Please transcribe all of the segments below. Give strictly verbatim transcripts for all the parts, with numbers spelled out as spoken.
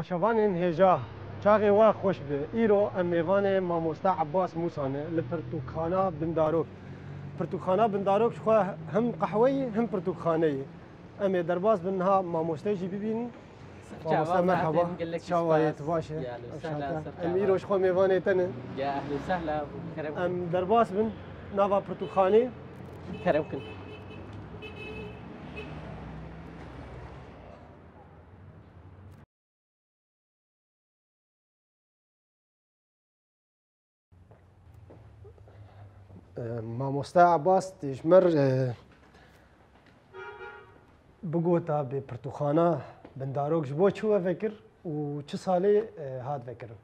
Şevanên hêja, çaxê we xweş be. Îro em mêvanê mamoste Ebbas Mûsa ne li pirtûkxana Bindarok. Pirtûkxana Bindarok ji xwe hem qehwe yî hem pirtûkxane yî. Em ê derbas bin niha mamoste jî bibînin. Mamoste, merhaba. Çawa yê, tu baş e? Em îro ji xwe mêvanê te ne. Ya ehlen sehlen, kerem kin. Em derbas bin nava pirtûkxanê. Kerem kin. E, Mamoste Abbas, tu ji me re, e, bigota bê pirtûkxana Bindarok ji bo çi we vekir û çi salê, e, hat vekirin?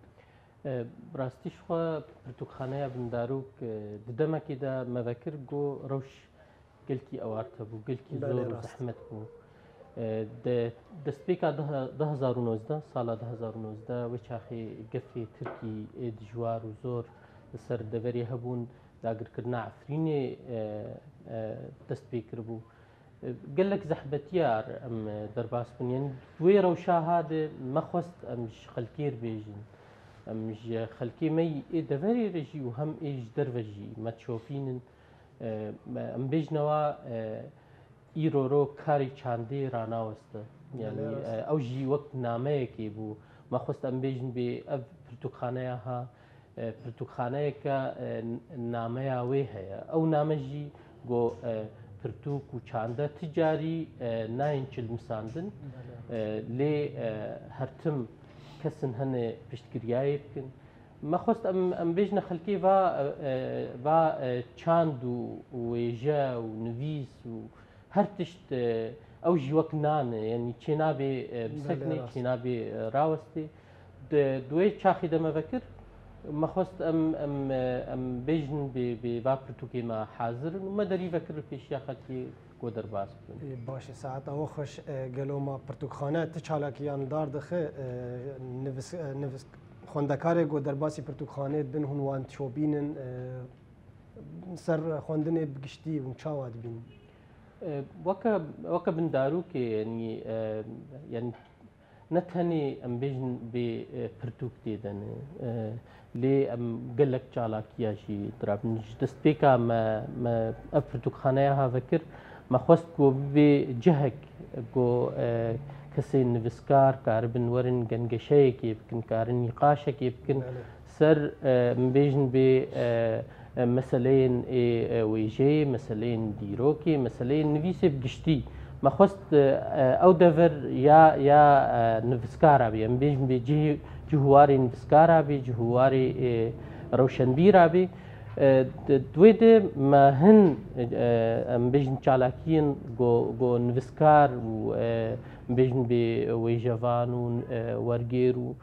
E, bi rastî ji xwe pirtûkxaneya Bindarok, e, di demekê de me vekir ku rewş gelkî ewarte bû, gelkî zor û zehmet bû. E, de, destpêka du hezar û nozdeh, sala du hezar û nozdeh, wê çaxê gefê tirkî ê dijwar û zor li ser deverê hebûn, dagirkirina Efrînê, e, e, dest pê kiribû. E, gelek zehmetiyar em, e, derbas bûn. Yanî di wê rewşa ha de me xwest em ji xelkê re bêjin. Em ji xelkê me yî ê deverê re jî û hem ê ji derve jî me dişopînin. E, em bêjine wa, e, îro ro karê çandê ranaweste. Yanî, e, ew jî wek nameyekê bû. Me xwest em bêjin bê ev pirtûkxaneya ha, e, pirtûkxaneyeke, e, nameya wê heye. Ew name jî go, e, pirtûk û çande ti carî, e, nayên çilmisandin. E, lê, e, her tim kesin hene piştgiriyayê bikin. Me xwest em, em bêjine xelkê va, e, va, e, çand û, û wêje û nivîs û her tişt, e, ew jî wek nan e, yanî çênabê, e, bisekine, çênabê, e, rawestê. Di, di wê çaxî de me vekir, me xwest em, em, e, em bêjin bê, bê va pirtûkê me hazir in û me derî vekir li pêşiya xelkê ku derbas bibin. Ê, baş e, saeta we xweş. E, gelo ma pirtûkxane ti çalakiyan li dar dixe, e, nivîs-, e, nivîs-, xwendekarê ku derbasî pirtûkxanê dibin, hûn wan dişopînin, e, ser xwendinê bi giştî hûn çawa dibînin? E, weke, weke Bindarokê, yanî, e, yanî ne tenê em bêjin bê, e, pirtûk tê de ne, e, lê em gelek çalakiya jî dirabin. Ji destpêka me, me ev pirtûkxaneya ha vekir, me xwest ku bibê cihek ku, e, kesên nivîskar karibin werin gengeşeyekê bikin, karin nîqaşekê bikin. Belê. Ser, e, em bêjin bê, e, e, meseleyên ê, e, wêjeyê, meseleyên dîrokê, meseleyên nivîsê bi giştî. Me xwest, e, e, ew dever ya, ya, e, nivîskara bê, em bêjin bê cih-, cih û warê nivîskara bê, cih û warê, e, rewşenbîra bê. E, di, di wê de me hin, e, em bêjin çalakiyên go, go nivîskar û, e, em bêjin bê wêjevan û, e, wergêr û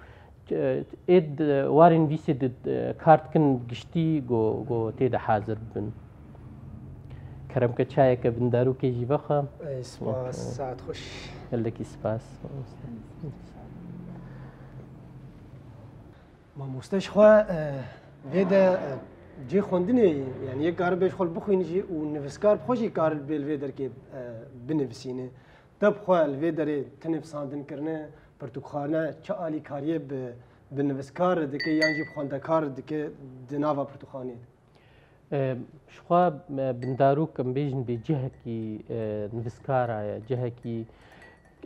Ê di warên nivîsê de, e, kar dikin giştî go, go tê de hazir bibin. Kerem ke çayeke Bindarokê jî vexwe. Ey, spas, saet xweş. Gelekî spas. Mamoste ji xwe, e, vê de, e, cê xwendinê ye. Yanî yek karibe ji xwe bixwîn jî û nivîskar bi xwe jî kar bê li vê derkê, e, binivîsîne. Te bi xwe li vê derê tenê bi sandin kirine, pirtûkxane çi alîkariyê bi, bi nivîskar re dike yan jî bi xwendekar re dike di nava pirtûkxanê de? E, ji xwe, e, Bindarok em bêjin bê cihekî, e, nivîskara ye, cihekî,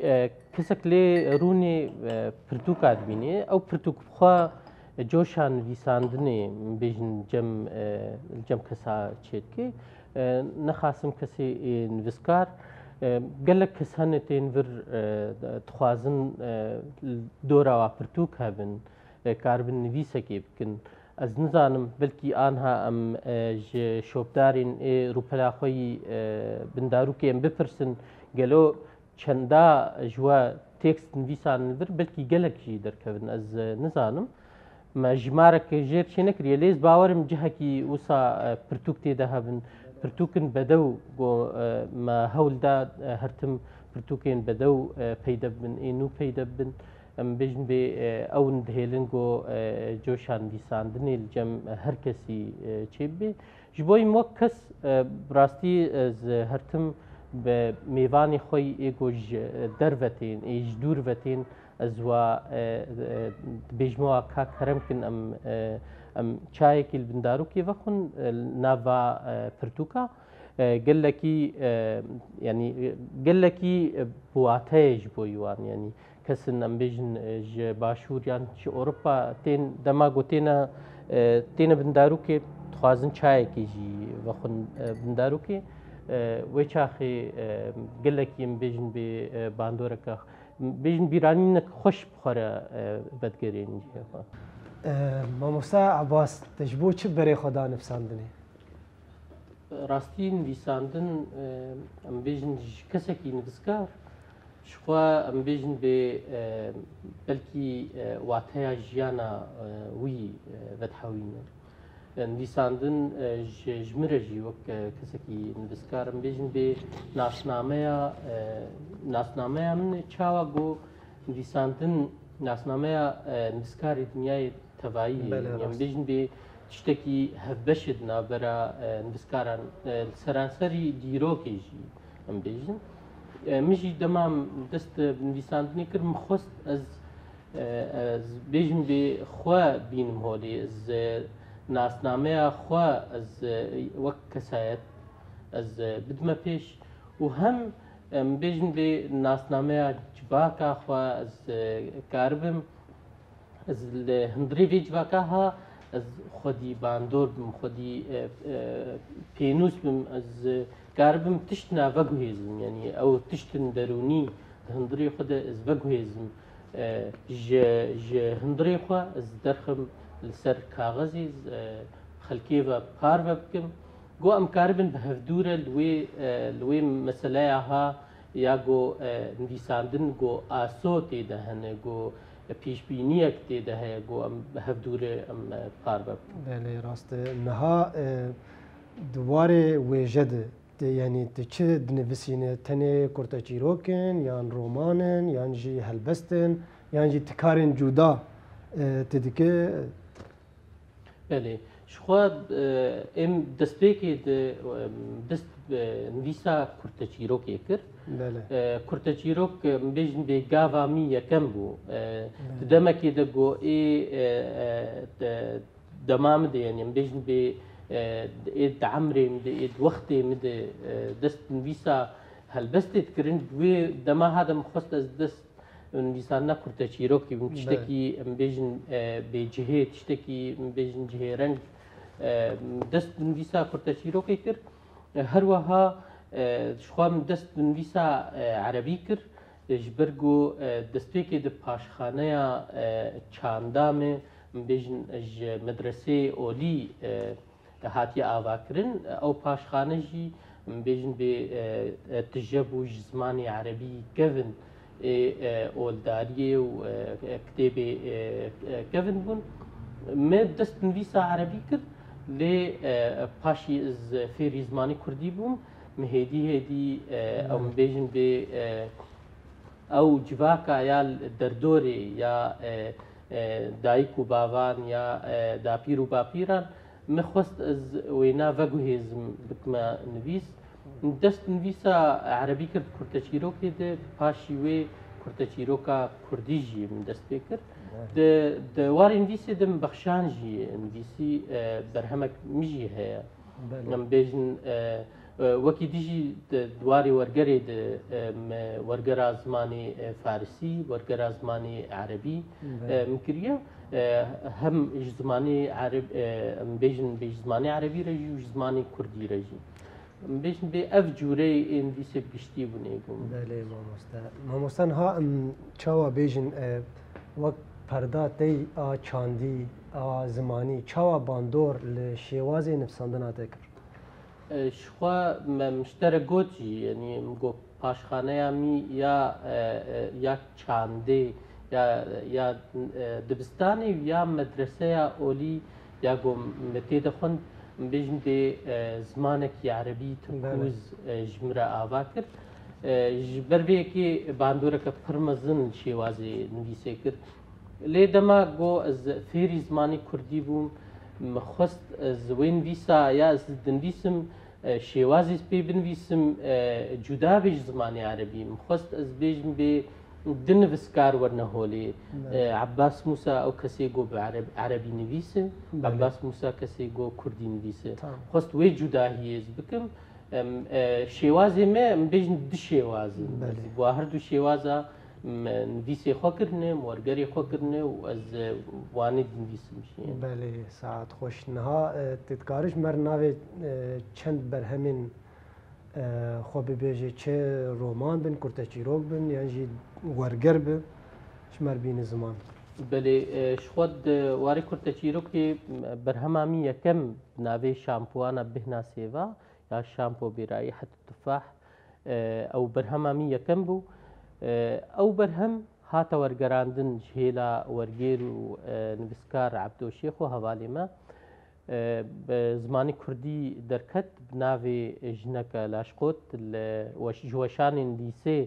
e, kesek lê rûnê, e, pirtûka dibînê. Ew pirtûk bi xwe coşa nivîsandinê, em bêjin cem, e, li cem kesa çêdike. E, nexasim kesê, e, nivîskar, e, gelek kes hene tên vir, e, dixwazin, e, dora wa pirtûk hebin, e, karibin nivîsekê bikin. Ez nizanim, belkî anha em, e, ji şopdarên ê rûpela xwe yî, e, Bindarokê em bipirsin, gelo çenda ji we tekst nivîsan li vir, belkî gelek jî derkevin, ez, e, nizanim. Me jimarek jêr çênekiriye, lê ez bawerim cihekî wisa, e, pirtûk tê de hebin. Pirtûkin bedew ku, e, me hewl da, e, her tim pirtûkên bedew, e, peyde bibin, ê nû peyde bibin. Em bêjin bê, e, ew dihêlin ku, e, coşa nivîsandinê li cem her kesî, e, çêbibe. Ji bo wî wek kes, e, bi rastî ez her tim bi mêvanê xwe yî ê ku ji derve tên, ê ji dûr ve tên, Ez wa, e, e, dibêjim wa ka kerem kin em, e, em çayekî li bin darûkê vexwin, e, li nava, e, pirtûka. E, gelekî, e, yanî, e, gelekî, e, bi wate ye ji bo wan, yanî kesin em bêjin, e, ji Başûr yan ji Ewropa tên dema ku têne, e, têne bin darûkê dixwazin çayekî jî vexwin, e, bin darûkê. E, wê çaxê, e, gelekî em bêjin bê, e, bandoreke, bêjin bîranînek xweş bi xwe re, e, vedigerên cihê xwe. E, Mamoste Ebas, te ji bo çi berê xwe da nivîsandinê? Rastî nivîsandin, e, em bêjin ji kesekî nivîskar, ji xwe em bêjin bê, e, belkî, e, wateya jiyana, e, wî, e, vedihewîne. E, nivîsandin, e, ji, ji min re jî wek, e, kesekî nivîskar em bêjin bê nasnameya, e, nasnameya min çawa got nivîsandin nasnameya, e, nivîskarê dinyayê tevayî ye. Belê, yanî em rast. Bêjin bê tiştekî hevbeş e di navbera, e, nivîskaran, e, li seranserî dîrokê jî em bêjin. E, min jî dema dest bi nivîsandinê kir, min xwest ez, e, ez bêjim bê xwe bînim holê, ez, e, nasnameya xwe ez, e, wek kesayet ez, e, bidime pêş û hem, e, min bêjin bê nasnameya civaka xwe ez, e, karibim. Ez li hundirê vê civaka ha, ez xwedî bandor bim, xwedî, e, e, pênûs bim, ez, e, karibim tişt na veguhêzim, yanî ew tiştin derûnî di hundirê xwe de ez veguhêzim. E, ji, ji hundirê xwe ez derxim li ser kaxezî, ez, e, xelkê ve parve bikim. Go em karibin bi hevdû re li wê, e, li wê meseleya ha ya go, e, nivîsandin go aso tê de hene, go pêşbîniyek tê de heye, go em bi hevdû re em, e, parve bikin. Belê, rast e. Niha, e, di warê wêje de, te, yanî tu çi dinivîsîne? Tenê kurteçîrok in, yan roman in, yan jî helbest in, yan jî ti karên cuda, e, tu dike? Belê. Ji xwe, e, em destpêkê di, em, dest, e, nivîsa kurteçîrokê kir. Belê. E, kurteçîrok, e, em bêjin bê gava min yekem bû. E, Belê. Di demekê de got ê, e, e, de, dema min de, yanî em bêjin bê, e, ê di emrê min de, ê di wextê min de, e, dest nivîsa helbestê dikirin. Wê dema ha de min xwest ez dest nivîsandina kurteçîrokî bim, Belê. Tiştekî em bêjin, e, bêcihê, tiştekî em bêjin cihêreng, e, dest bi nivîsa kurteçîrokê kir. E, her wiha, e, ji xwe min dest bi nivîsa, e, erebî kir. E, ji ber ku, e, destpêkê di paşxaneya, e, çanda me, em bêjin ji medreseyê olî, e, hatiye avakirin. Ew paşxane jî, em bêjin bê, e, e, tije bû ji zimanê erebî kevin ê, e, oldariyê û, e, e, kitêbê, e, e, kevin bûn. Me dest nivîsa erebî kir, lê, e, paşî ez fêrî zimanê kurdî bûm. Min hêdî hêdî, e, ew Belê. Em bêjin bê, e, ew civaka ya li derdorê ya, e, e, dayik û bavan ya, e, dapîr û bapîran, min xwest ez wêna veguhêzim bikime nivîs. Dest nivîsa erebî kir di kurteçîrokê de, paşî wê kurteçîroka kurdî jî min dest pê kir. Evet. Di, di warê nivîsê de min Bexşan jî nivîsî, e, berhemek min jî heye. Belê. Em bêjin, e, e, wekî dî jî di, di warê wergerê de, e, me wergera zimanê, e, farisî, wergera zimanê erebî, Belê. E, min kiriye. E, hem ji zimanê ereb-, e, em bêjin bê ji zimanê erebî re jî û ji zimanê kurdî re jî. Em bêjin bê ev cûreyê ên dîsê giştî bûnê bûn. Belê mamoste. Mamoste niha em çawa bêjin, e, wek perda tey a çandî, a zimanî, çawa bandor li şêwazê nivîsandina te kir? E, ji xwe me, min ji te re got jî, yanî min got paşxaneya mî ya, e, e, ya çandê, ya, ya, e, dibistanê û ya medreseya olî ya ku me tê de xwend, em bêjin dê, e, zimanekî erebî Belê. Tikûz, e, ji min re ava kir. E, ji ber vê yekê bandoreke pir mezin şêwazê nivîsê kir. Lê dema ku ez fêrî zimanê kurdî bûm, min xwest ez wê nivîsa ya ez dinivîsim, e, şêwazê ez pê binivîsim, e, cuda bê ji zimanê erebî. Min xwest ez bêjim bê, Di nivîskar werine holê. Belê. E, Ebbas Mûsa ew kesê got bi ereb-, erebî nivîs e. Belê. Ebbas Mûsa kesê got kurdî nivîs e. Tamam. Xwest wê cudahiyê ez bikim. Em, e, şêwazê me, em bêjin du şêwaz in. Belê. Wa her du şêwaza, em, nivîsê xwe kirine, em wergerê xwe kirine û ez, e, wanê dinivîsim jî. Belê, saet xweş. Niha, e, tu dikarî ji me re navê, e, çend berhemên, e, xwe bibêjî, çi roman bin, kurteçîrok bin, yan jî werger bi, ji me re bîne ziman. Belê, e, ji xwe di warê kurteçîrokê, e, berhema min yekem bi navê Şampuana Bêhna Sêva ya Şampo Bêrayî Hetu Tufah, e, ew berhema min yekem bû. E, ew berhem hate wergerandin ji hêla wergêr û, e, nivîskar Ebdo Şêxo hevalê me. E, bi zimanê kurdî derket, bi navê Jineke Laşqot, li weş-, ji weşanên lîsê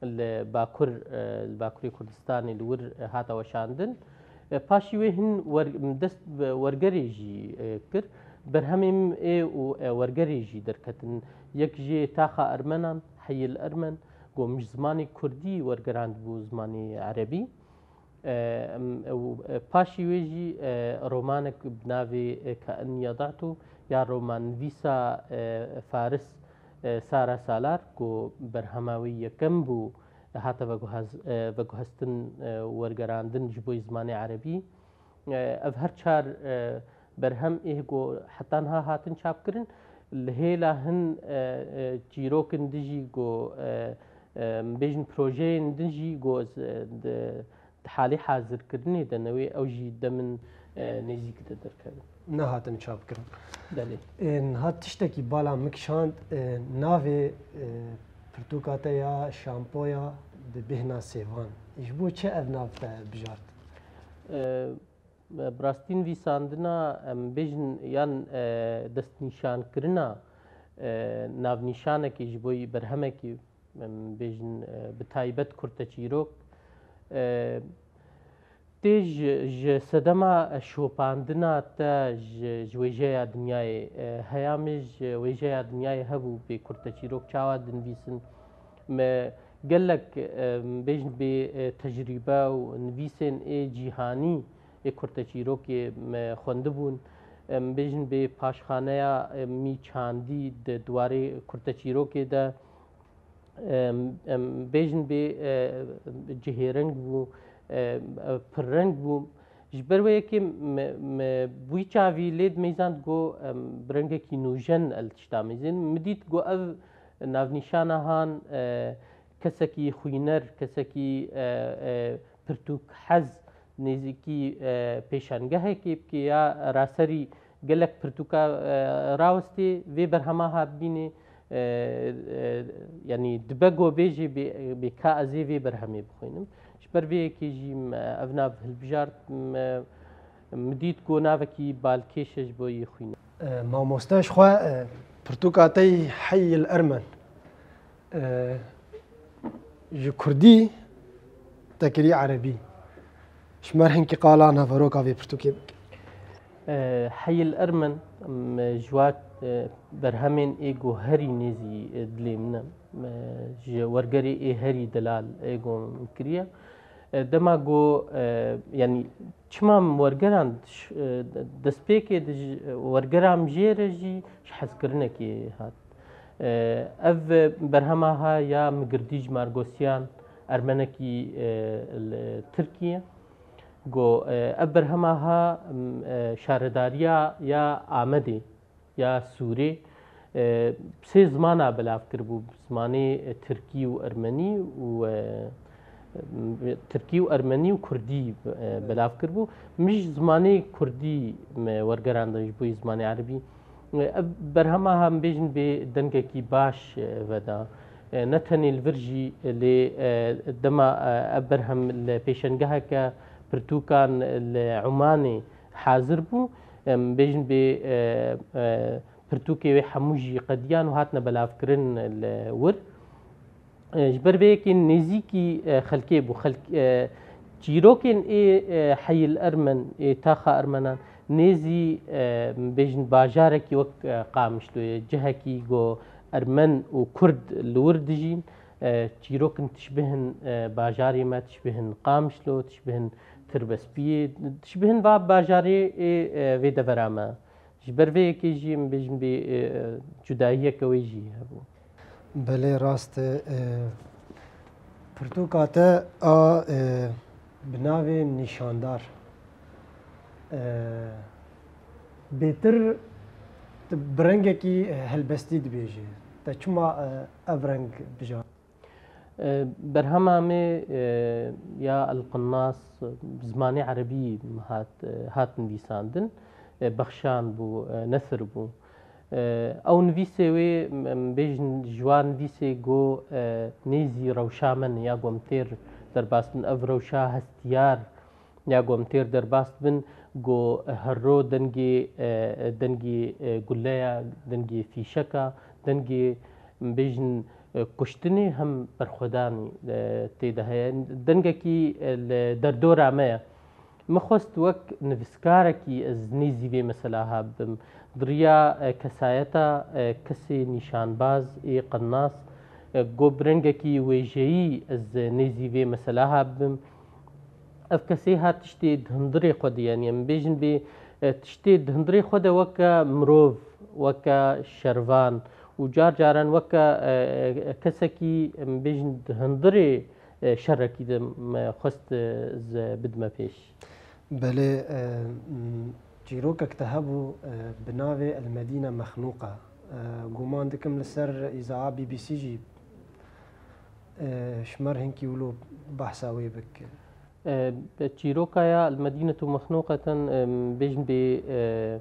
li Bakur, e, li Bakurê Kurdistanê li wir, e, hate weşandin. E, paşî wê hin wer-, dest bi wergerê jî, e, kir. Berhemên ê û, e, wergerê jî derketin. Yek jê Taxa Ermenan, Heyil Ermen, got min ji zimanê kurdî wergerandibû zimanê erebî. E, em, û, e, paşî wê jî, e, romanek bi navê, e, Kaenni Yadatu ya romannivîsa, e, faris, e, Sara Salar, ku berhema wî yekem bû, hate veguhez-, e, veguhestin, e, wergerandin ji bo zimanê erebî. E, ev her çar, e, berhem ê ku heta niha hatin çapkirin, li hêla hin, e, e, çîrokin din jî ku, e, e, em bêjin projeyên din jî ku ez, e, di, di halê hazirkirinê de ne wê ew jî de min, e, nêzîkî de derkevin. Nehatin çapkirin. Belê. E, niha tiştekî bala min kişand, e, navê, e, pirtûka te ya Şampoya bi Bêhna Sêvan. Ji bo çi ev nav te bijart? E, bi rastî nivîsandina, em bêjin, yan, e, destnîşankirina, e, navnîşanekê ji bo berhemekî, em bêjin, e, bi taybet kurteçîrok, e, tê ji, ji sedema şopandina te ji, ji wêjeya dinyayê, e, heya min ji wêjeya dinyayê hebû bê kurteçîrok çawa dinivîsin. Me gelek, e, bêjin bê, e, tecrîbe û nivîsên ê cîhanî ê kurteçîrokê me xwendibûn. Em bêjin bê paşxaneya, e, mî çandî di, di warê kurteçîrokê de, em, em bêjin bê, e, cihêreng bû, e, pirreng bû. Ji ber wê yekê me, me bi wî çavî lê dimeyzand ku em bi rengekî nûjen li tişta meyzên. Min dît ku ev navnîşana han, e, kesekî xwîner, kesekî, e, e, pirtûkhez nêzîkî, e, pêşengehekê bike ya raserî gelek pirtûka, e, rawestê vê berhema ha bînê, e, e, yanî dibe ku bêjê bê, bê ka ez ê vê berhemê bixwînim. Ji ber vê yekê jî me ev nav hilbijart, me, min dît ku navekî balkêş e ji bo yê xwînê. E, mamoste ji xwe, e, pirtûka te yî Heyil Ermen, e, ji kurdî te kirî erebî. Ji me re hinkî qala naveroka vê pirtûkê bike. E, Heyil Ermen, em, ji wa, e, berhemên ê ku herî nêzî, e, dilê min e. Em, ji wergerê ê herî delal ê ku min kiriye. E, dema ku, e, yanî çima min wergeran, ş-, e, destpêkê di ji, wergera min jê re jî ji hezkirinekê hat. E, ev berhema ha ya Migirdîj Margosyan, Ermenekî, e, li Tirkiye. Go, e, ev berhema ha, m, e, şaredariya ya Amedê, ya Sûrê, e, sê zimana belav kiribû, zimanê, e, tirkî û ermenî û, e, m, tirkî û ermenî û kurdî, e, belav kiribû. Min ji zimanê kurdî me wergerandin ji bo zimanê erebî. Ev berhema ha em bêjin bê dengekî baş, e, veda. E, ne tenê li vir jî, e, lê, e, dema, e, ev berhem li pêşengeheke pirtûkan li Umanê hazir bû, em bêjin bê, e, e, pirtûkê wê hemû jî qediyan û hatine belavkirin li wir. E, ji ber vê yekê nêzîkî, e, xelkê bû. Xelk, e, çîrokên ê, e, Heyil Ermen, ê taxa Ermenan, nêzî, e, bêjin bajarekî wek, e, Qamişlo ye, cihekî go Ermen û Kurd li wir dijîn, e, çîrokin tişbihin, e, bajarê me, tişbihin Qamişlo, tişbihin Tirbespiyê, tişbihin va bajarê ê, e, vê devera me. Ji ber vê yekê jî em bêjin bê, e, cudayiyeke wê jî hebû. Belê, rast e. E, pirtûka te a, e, bi navê Nîşandar. E, bêtir tu bi rengekî helbestî dibêjî. Te çima, e, ev reng bijart? E, berhema me, e, ya El Qinnas, bi zimanê erebî hat, e, hat nivîsandin. E, bexşan bû, e, nesir bû. E, ew nivîsê wê, em, em bêjin ji wan nivîsê go, e, nêzî rewşa me ne, ya go em têr derbas bin. Ev rewşa hestiyar ya go em têr derbas bin, go herro dengê, e, dengê, e, guleya, dengê fîşeka, dengê, em bêjin, e, kuştinê hem berxwedanî, e, tê de heye. Dengekî, e, li derdora me ye. Min xwest wek nivîskarekî ez nêzî vê mesela ha bibim. Di riya, e, kesayeta, e, kesê nîşanbaz ê qinnas, e, go bi rengekî wêjeyî ez nêzî vê mesela ha bibim. Ev kesê ha tiştê di hundirê xwe de, yanî em bêjin bê, e, tiştê di hundirê xwe de weke mirov, weke şervan û car caran weke, e, e, kesekî em bêjin di hundirê, e, şerekî de me xwest, e, ez bidime pêş. Belê, e, m, çîrokek te hebû, e, bi navê El Medîne Mexnûqa. E, guman dikim li ser îzaa B B C jî, e, ji me re hinkî wilo behsa wê bik. E, çîroka ya El Medînetu Mexnûqeten, e, bêjin bê, e,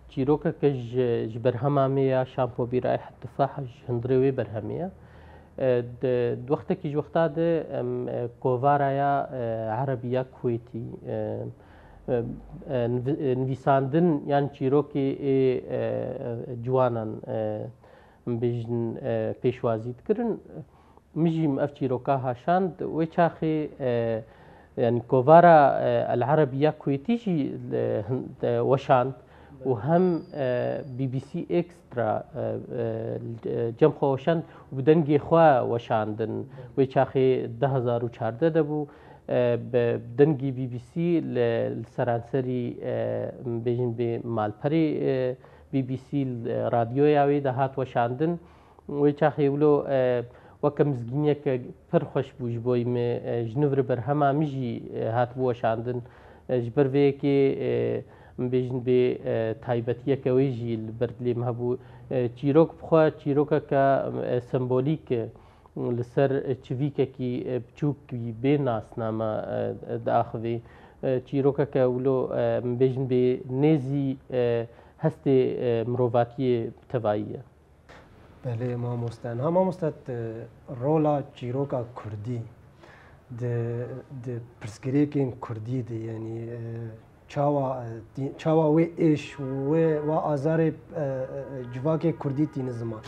çîrokeke ji, ji berhema me ya Şampo bi Raîhet Tifah, ji hundirê wê berhemê ye. E, di, di wextekî ji wexta de em, e, kovara ya, e, Erebiya Kuwêtî, e, e, e, nivi-, e, nivîsandin yan çîrokê ê, e, e, ciwanan, e, em bêjin, e, pêşwazî dikirin. Min jî ev çîroka ha şand. Wê çaxê, e, yanî kovara, e, El Erebiya Kuwêtî jî, e, hin-, e, weşand û hem, e, B B C Extra, e, e, cem xwe weşand û bi dengê xwe weşandin. Wê çaxê du hezar û çardeh de bû. E, bi dengê B B C li, li seranserî, e, bêjin bê malperê, e, B B C li radyoya wê de hat weşandin. Wê çaxê wilo, e, weke mizgîniyeke pir xweş bû ji bo me, e, ji nû re berhema min jî, e, hatibû weşandin. E, ji ber vê yekê, e, em bêjin bê, e, taybetiyeke wê jî li ber dilê min hebû. E, çîrok bi xwe çîrokeke, e, sembolîk e, li ser çivîkekî, e, biçûkî bê nasname, e, diaxivê. E, çîrokeke wilo, e, em bêjin bê nêzî, e, hestê, e, mirovatiyê tevayî ye. Belê mamoste. Niha mamoste, tu rola çîroka kurdî di, di pirsgirêkên kurdî de, yanî, e, çawa, e, tî-, çawa wê êş, wê, wa azarê, e, e, civakê kurdî tîne ziman?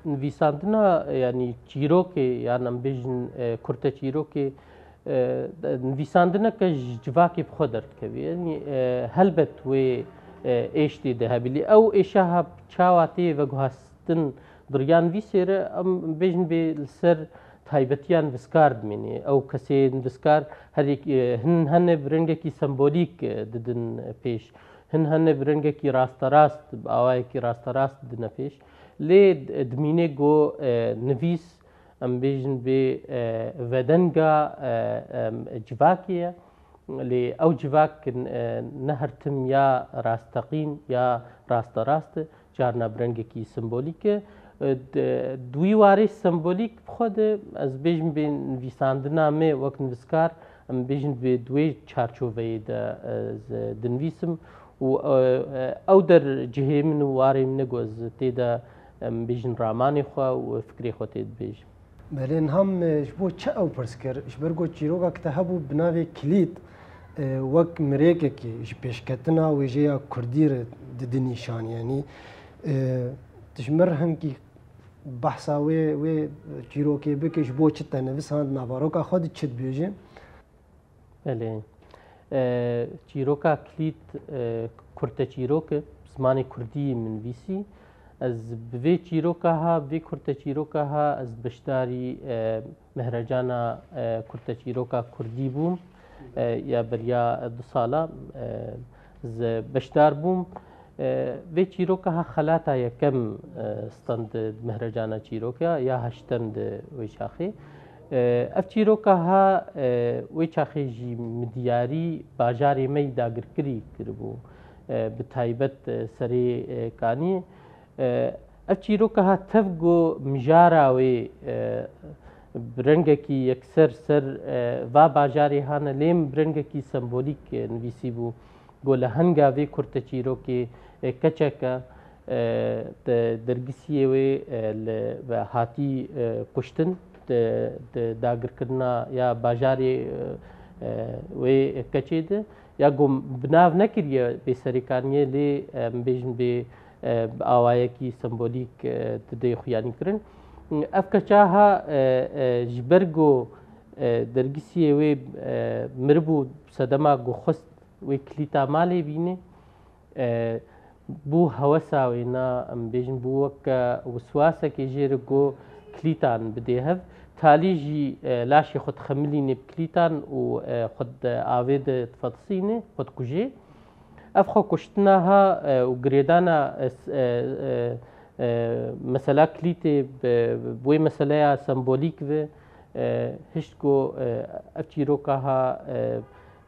Nivîsandina, yanî çîrokê, yan em bêjin, e, kurte çîrokê, e, nivîsandineke ji civakê bi xwe derdikevê. Yanî, e, helbet wê, e, êş tê de hebî. Lê ew êşa ha çawa tê veguhastin di riya nivîsê re, em bêjin bê li ser taybetiya nivîskar dimînê. Ew kesê nivîskar herî, e, hin hene bi rengekî sembolîk, e, didin pêş. Hin hene bi rengekî rasterast, bi awayekî rasterast didine pêş. Lê, e, dimînê ku, e, nivîs em bêjin bê, e, vedenga, e, em, civakê ye. Lê ew civak, e, ne her tim ya rasteqîn ya rasterast e, carna bi rengekî sembolîk e. E, di, di wî warê sembolîk bi xwe de ez bêjim bê nivîsandina me wek nivîskar, em bêjin bê di wê çarçoveyê de ez dinivîsim û, e, e, ew der cihê min û warê min e ku ez tê de, em bêjin ramanê xwe û fikrê xwe tê dibêjim. Belê, niha min ji bo çi ew pirs kir? Ji ber ku çîrokek te hebû bi navê Kilît, e, wek mirêkekê ji pêşketina wêjeya kurdî re didinîşan, yanî, e, tu ji min re hinkî behsa wê, wê çîrokê bike, ji bo çi te nivîsand, naveroka xwe de çi dibêje? Belê. E, çîroka Kilît, e, kurte çîrok e, zimanê kurdî min nivîsî. Ez bi vê çîroka ha, vê kurteçîroka ha, ez beşdarî, e, mehrecana, e, kurteçîroka kurdî bûm, e, ya beriya du sala, e, ez beşdar bûm. E, vê çîroka ha xelata yekem, e, stend di mehrecana çîroka ya heştem di wê çaxê. E, ev çîroka ha, e, wê çaxê jî min diyarî bajarê me yî dagirkirî kiribû, e, bi taybet, e, serê, e, Kaniyê. E, ev çîroka ha tev ku mijara wê, e, bi rengekî yekser ser, e, va bajarê hane, lê min bi rengekî sembolîk, e, nivîsîbû. Ku li henga vê kurteçîrokê, e, keçek e, e, di dergisiyê wê, e, li ve hatî, e, kuştin, di, di dagirkirina ya bajarê, e, e, wê keçê de, ya ku bi nav nekiriye bê serêkaniyê, lê, e, em bêjin bê, e, bi awayekî sembolîk, e, didê xuyanî kirin. Ev keça ha, e, e, ji ber ku, e, dergisiyê wê, e, miribû sedema ku xwest wê kilîta malê bîne, e, bû hewesa wê, na, em bêjin, bû weke wiswasekê jê re ku kilîtan bidê hev. Talî jî, e, laşê xwe dixemilînê bi kilîtan û, e, xwe di avê de difetisîne, xwe dikujê. Ev xwe kuştina ha, e, û girêdana, e, s-, e, e, e, mesela kilîtê bi, bi wê meseleya sembolîk ve, e, hişt ku, e, ev çîroka ha, e,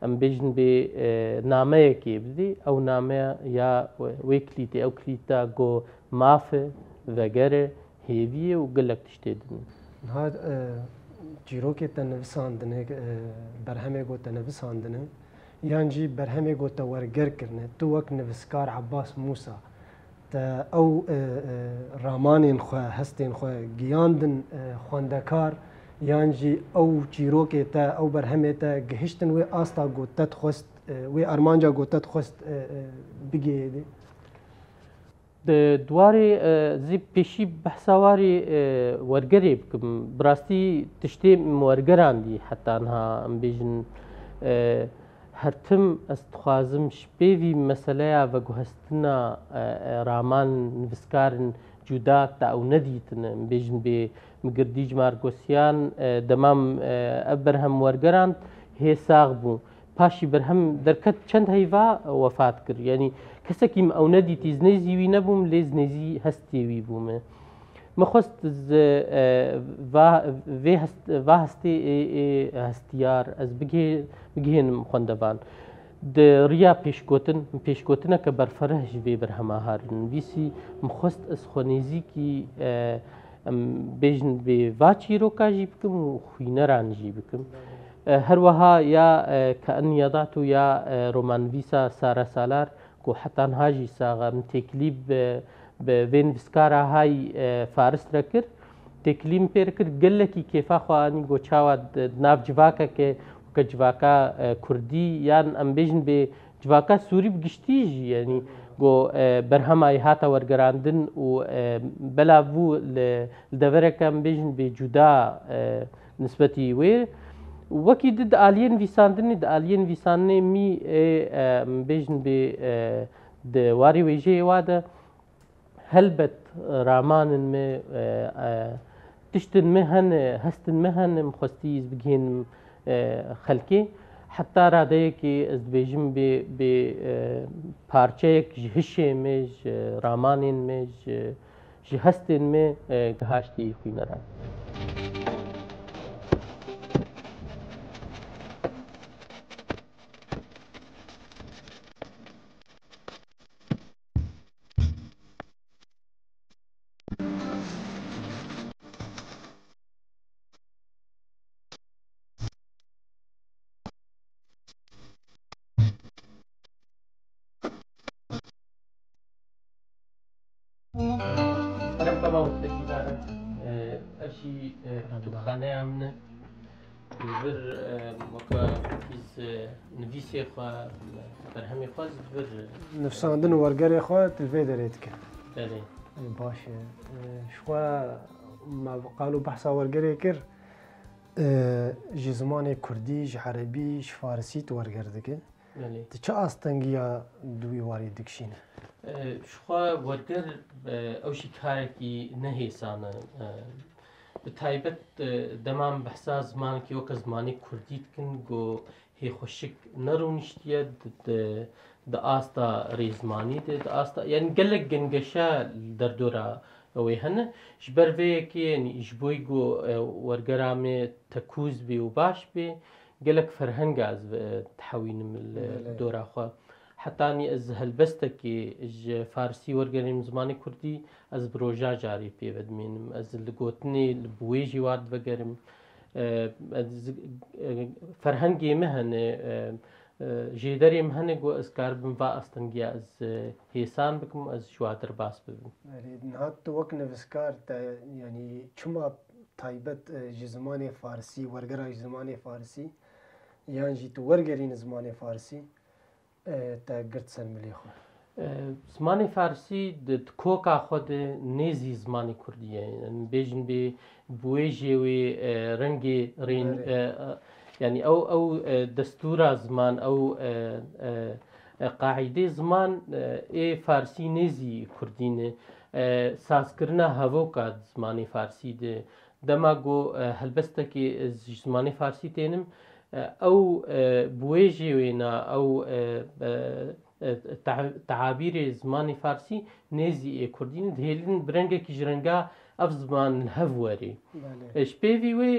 em bêjin bê, e, nameyekê bidî, ew nameya ya wê kilîtê, ew kilîta ku maf e, veger e, hêvî ye û gelek tiştê din. Niha, e, çîrokê te nivisandine, e, berhemê ku te nivisandine, yan jî berhemê ku te werger kirine, tu wek nivîskar Abbas Musa, te ew, e, e, ramanên xwe, hestên xwe giyandin, e, xwendekar, yan jî ew çîrokê te, ew berhemê te gihiştin wê asta ku te dixwest, e, wê armanca ku te dixwest, e, e, bigihêdê? Di warê, e, zî pêşî behsa warê, e, wergerê bikim. Bi rastî tiştê min wergerandî heta niha, em bêjin, e, her tim ez dixwazim ji pêvî meseleya veguhestina, e, e, raman, nivîskarên cuda te ew nedîtine. Em bêjin bê min girdî ji Margosiyan, e, dema min, e, ev berhem wergerand, hê sax bû. Paşî berhem derket, çend heyva wefat kir. Yanî kesekî min ew nedîtî, ez nêzî wî nebûm, lê ez nêzî hestê wî bûme. Min xwest ez, e, va, vê hest, va hestê ê, ê hestiyar ez bigê-, bigihênim xwendevan. Di riya pêşgotin, pêşgotineke berfereh ji vê berhema ha re nivîsî, min xwest ez xwe nêzîkî, e, em bêjin bê va çîroka jî bikim û xwîneran jî bikim. E, her wiha ya, e, Kain Yadat û ya, e, romannivîsa Sara Salar ku heta niha jî sax e, min têkilî bi, bi vê nivîskara hay, e, Faris re kir. Têkilî min pê re kir, gelekî kêfa xwe anî ku çawa di, di nav civakeke weke civaka, e, kurdî yan em bêjin bê civaka Sûrî bi giştî jî, yanî ku, e, berhema yê hate wergerandin û, e, belav bû li, li devereke em bêjin bê cuda, e, nisbetî wê. Wekî di, di aliyê nivîsandinê, di aliyê nivîsandinê mî ê, e, em bêjin bê, e, di warê wêjeyê wa de, helbet, ramanên me, e, e, tiştên me hene, hestên me hene, min xwestî ez bigihînim, e, xelkê. Heta radeyekê ez dibêjim bê, bê, e, parçeyek ji hişê me, ji ramanên me, ji, ji hestên me, e, gihaştî xwîneran. Ev jî, e, kutubxaneya min e. Li vir, e, weke bîz, e, nivîsê xwe, berhemê xwe ji vir, e, nivîsandin û wergerê xwe tu li vê derê dike. Belê. E, baş e. E, ji xwe me qal û behsa wergerê kir, e, ji zimanê kurdî, ji erebî, ji farisî tu werger dike. Belê. Tu çi astengiya di wî warî dikişîne? Ji xwe werger ew jî karekî nehêsan e. Bi taybet dema em behsa zimanekî weke zimanê kurdî dikin, ku hê xweşik nerûniştiye di, di, di asta rêzimanî de, di asta, yani gelek gengeşa li derdora wê hene. Ji ber vê yekê, yani ji bo ku wergera me tekûz bê û baş bê, gelek ferhenga ez dihewînim li dora xwe. Hetanî ez helbestekê ji farsî wergerînim zimanê kurdî, ez bi roja carê pê ve dimênim. Ez li gotinê, li bi wê jî wa divegerim. Ferhengê me hene, jêderê me hene ku ez karibim va astengiya ez hêsan bikim û ez ji wa derbas bibim. Erê, niha tu wek nivîskar te, yanî çima taybet ji zimanê farsî, wergera ji zimanê farsî, yan jî tu wergerînî zimanê farsî, te girt ser milê xwe? Zimanê farsî di koka xwe de nêzî zimanê kurdî ye. Em bêjin bê bi wê jêwê rengê rên, yanî ew, ew destûra ziman, ew qaîdê ziman ê farsî nêzî kurdî ne. Sazkirina hevoka di zimanê farsî de, dema ku helbestekê ez ji zimanê farsî tênim, ew bi wê jêwêna, ew teabîrê zimanê farsî nêzî ê kurdî ne, dihêlin bi rengekî ji renga ev ziman li hev werê. Ji pêvî wê,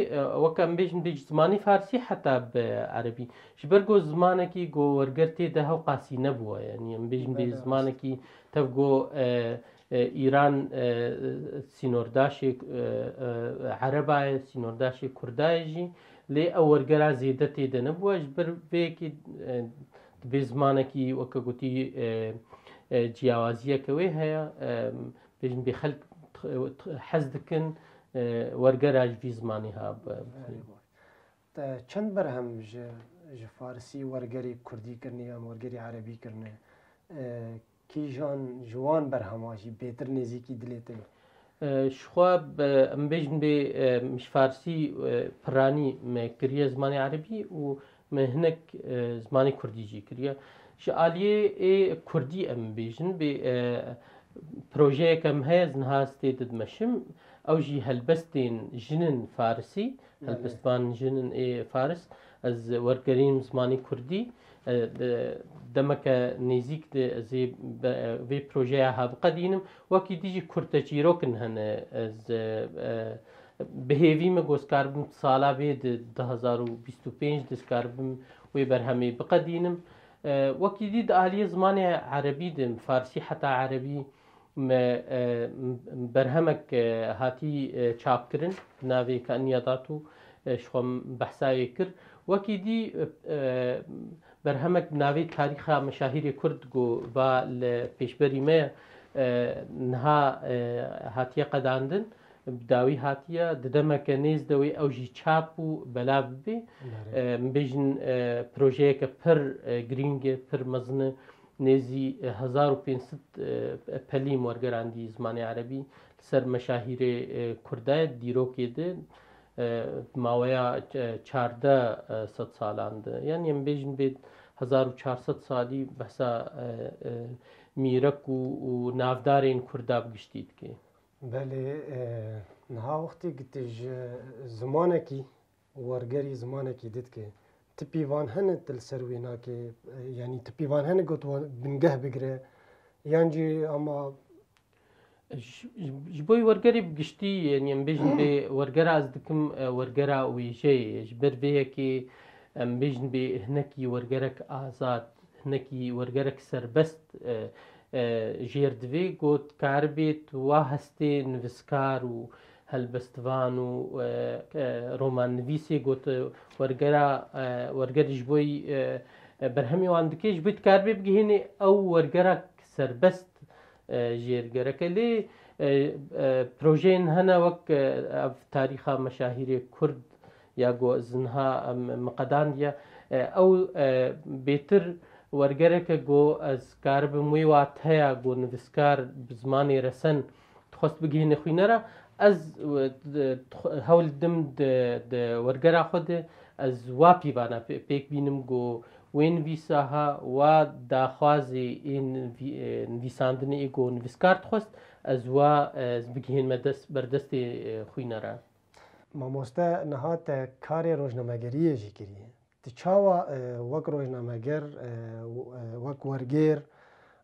weke em bêjin bê ji zimanê farsî heta bi erebî. Ji ber ku zimanekî ku werger tê de hewqasî nebûye. Yanî em bêjin bê zimanekî tev ku Îran sînordaşê ereba ye, sînordaşê kurda ye jî. Lê ew wergera zêde tê de nebûye. Ji ber vê yekê dibê zimanekî, weke gotî, ciyawaziyeke wê heye. Bêjin bê xelk hez dikin wergera ji vî zimanî ha. Te çend berhem ji, ji farsî wergerî kurdî kirine yan wergerî erebî kirine? Kîjan ji wan berhema jî bêtir nêzîkî dilê te ye? Ji xwe em bêjin bê, ji farsî piranî me kiriye zimanê erebî û me hinek zimanê kurdî jî kiriye. Ji aliyê ê kurdî em bêjin bê, projeyeke em heye, ez niha ez tê de dimeşim. Ew jî helbestên jinin farisî, helbestvan jinin ê faris, ez wergerînim zimanê kurdî. Demeke nêzîk de ez ê vê projeya ha biqedînim. Wekî dî jî kurteçîrokin hene. Ez bi hêvî me ku ez karibim sala vê di du hezar û bîst û pênc de ez karibim wê berhemê biqedînim. Wekî dî di aliyê zimanê erebî de, farsî heta erebî, me berhemek hatî çapkirin, bi navê Kainiyadatu, ji xwe behsa wê kir. Wekî dî berhemek bi navê Tarîxa Meşahîrê Kurd ku va li pêşberî me niha hatiye qedandin, bi dawî hatiye, di demeke nêz de wê ew jî çap û belav bibe. Em bêjin projeyeke pir girîng e, pir mezin e. Nêzî hezar û pênc sed pelî wergerandî zimanê erebî li ser meşahîrê kurda ye, dîrokê de maweya çardeh sed salan de. Yanî em bêjin bê hezar û çar sed salî behsa mîrek û, û navdarên kurda bi giştî dike. Belê, niha wextê ku tu ji zimanekî, wergerî zimanekî didike, tipî van hene tu li ser wê nake, yanî tipî van hene ku tu wan bingeh bigire, yan jî ama Ji, ji bo wergerê bi giştî, yanî em bêjin bê wergera ez dikim, wergera wêjeyê. Ji ber vê yekê em bêjin bê hinekî wergerek azad, hinekî wergerek serbest jêr divê, ku dikaribê tu wa hestê nivîskar û helbestvan û romannivîsê got wergera, wergerê ji bo berhemê wan dike, ji bo dikaribê bigihînê ew wergerek serbest jêr gereke. Lê projeyên hene wek ev Tarîxa Meşahîrê Kurd ya ku ez niha em, em qedandiye, ew bêtir wergereke ku ez karibim wê wateya ku nivîskar bi zimanê resen dixwest bigihîne xwînera, ez hewl didim di, di wergera xwe de ez wa pîvana pê-, pêk bînim ku Wê nivîsa ha wa daxwazê ê nivî-, e, nivîsandinê ê ku nivîskar dixwest, ez wa, e, ez bigihînme dest, ber destê, e, xwînera. Mamoste, niha te karê rojnamegeriyê jî kiriye. Tu çawa, e, wek rojnameger, e, w-, e, wek wergêr,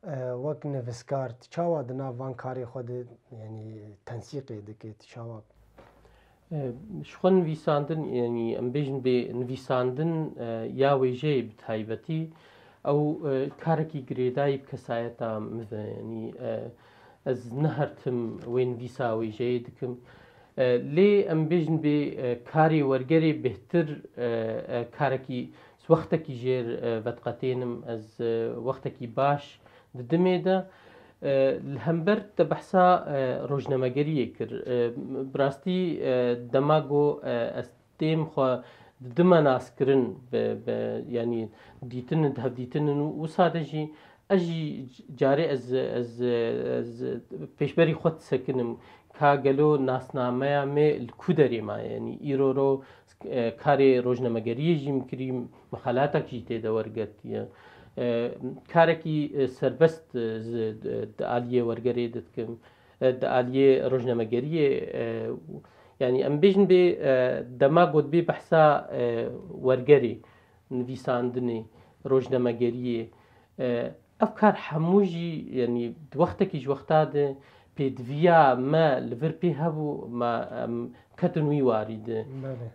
e, wek nivîskar, tu çawa di nav van karê xwe de, yanî, tensîqê dike, tu çawa? E, ji xwe nivîsandin, yanî em bêjin bê nivîsandin, e, ya wêjeyê bi taybetî, ew, e, karekî girêdayî bi kesayeta min ve, yanî, e, ez ne her tim wê nivîsa wêjeyê dikim. E, lê em bêjin bê, e, karê wergerê bêhtir, e, e, karekî, wextekî jêr, e, vediqetênim, ez, e, wextekî baş di dimê de, e, li hember te behsa, e, rojnamegeriyê kir. E, bi rastî, e, dema ku, e, ez têm xwe di dime naskirin, bi, bi, yanî dîtin, di hevdîtinin û wisa de jî ez jî carê ez, ez, ez pêşberî xwe disekinim ka gelo nasnameya me li ku derê maye. Yanî îro ro, e, karê rojnamegeriyê jî min kirî, mexalatek jî tê de wergirtiye. E, karekî, e, serbest, e, zi-, di, di aliyê wergerê de dikim. E, di aliyê rojnamegeriyê, e, yanî em bêjin bê, e, dema got bê behsa, e, wergerê, nivîsandinê, rojnamegeriyê, e, ev kar hemû jî, yanî di wextekî ji wexta de pêdiviya me li vir pê hebû, me, em ketin wî warî de.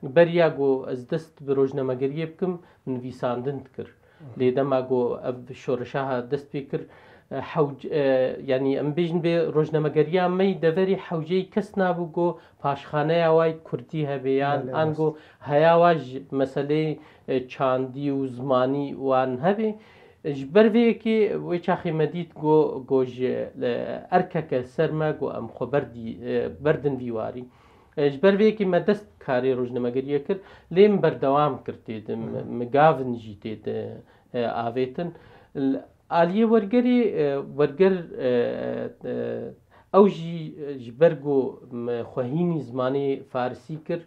Belê. Beriya ku ez dest bi rojnamegeriyê bikim, min nivîsandin dikir. Lê dema ku ev şoreşa ha dest pê kir, e, hewc-, e, yanî em bêjin bê rojnamegeriya me yî deverî hewceyî kes nabû ku paşxaneya wa yî kurdî hebe yan Belê, ango rast. Heya wa ji meseleyê, e, çandî û zimanî wan hebe. E, ji ber vê yekê wê çaxê me dît ku, ku ji, e, erkeke ser me ku em xwe berdî, e, berdin vî warî. E, ji ber vê yekê me dest karê rojnamegeriyê kir, lê min berdewam kir tê de, mi, Hı. mi gavin jî tê de, e, avêtin. L-, aliyê wergerî, e, werger, e, e, ew jî, e, ji ber ku me xwehînî zimanê farisî kir,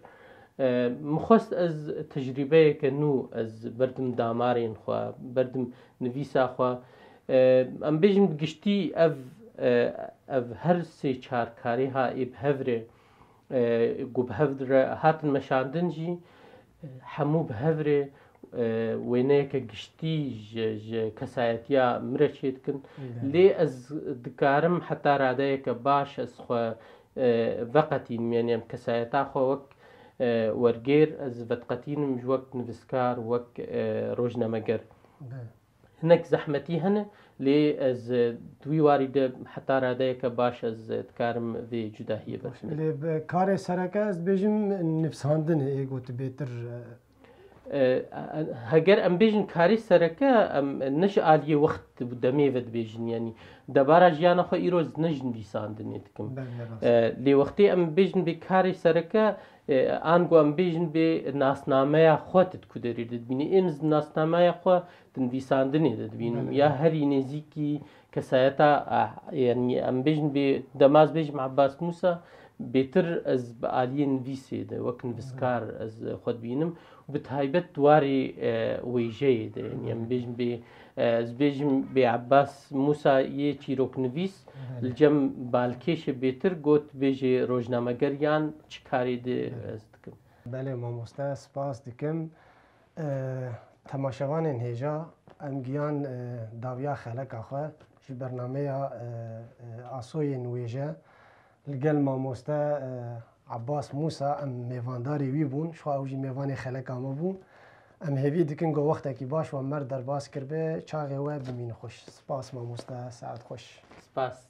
e, min xwest ez tecrîbeyeke nû ez berdim damarên xwe, berdim nivîsa xwe. E, em bêjin bi giştî ev, e, ev her sê çar karê ha ê bi hev re, e, ku bi hev re hatin meşandin jî, e, hemû bi hev re, e, wêneyeke giştî ji, ji kesayetiya min re çêdikin. Belê. Lê ez dikarim heta radeyeke baş ez xwe, e, veqetînim, yanî em kesayeta xwe wek, e, wergêr ez vediqetînim ji wek nivîskar, wek, e, rojnameger. Belê. Hinek zehmetî hene, lê ez, e, di wî warî de heta radeyeke baş ez, e, dikarim vê cudahiyê Baş, berxim. Lê bi karê sereke ez dibêjim nivîsandinê, ê got bêtir, e, E, e, heger em bêjin karê sereke, em ne ji aliyê wext û demê ve dibêjin, yanî debara jiyana xwe îro ez ne ji nivîsandinê dikim. Belê, rast. E, lê wextê em bêjin bê karê sereke, e, ango em bêjin bê nasnameya xwe tu di ku derê de dibînî. Êm ez nasnameya xwe di nivîsandinê de dibînim. Belê. Ya herî nêzîkî kesayeta, ah, yanî em bêjin bê, dema ez bêjim Abbas Musa, bêtir ez bi aliyê nivîsê de, wek nivîskar ez xwe dibînim. Û bi taybet di warê, e, wêjeyê de, yanî em bêjin bê, e, ez bêjim bê Abbas Musa yê çîroknivîs, Belê. Li cem balkêşê bêtir got bêjê rojnameger yan çi karê de Belê. Ez dikim. Belê mamoste, spas dikim. E, temaşevanên hêja, em giyan, e, dawiya xeleka xwe ji bernameya, e, e, Asoyên Wêje. Li gel mamoste, e, Abbas Musa em mêvandarê wî bûn. Ji xwe ew jî mêvanê xeleka me bû. Em hêvî dikin ku wextekî baş we me re derbas kiribe. Çaxê we bimîne xweş. Spas mamoste, saet xweş. Spas.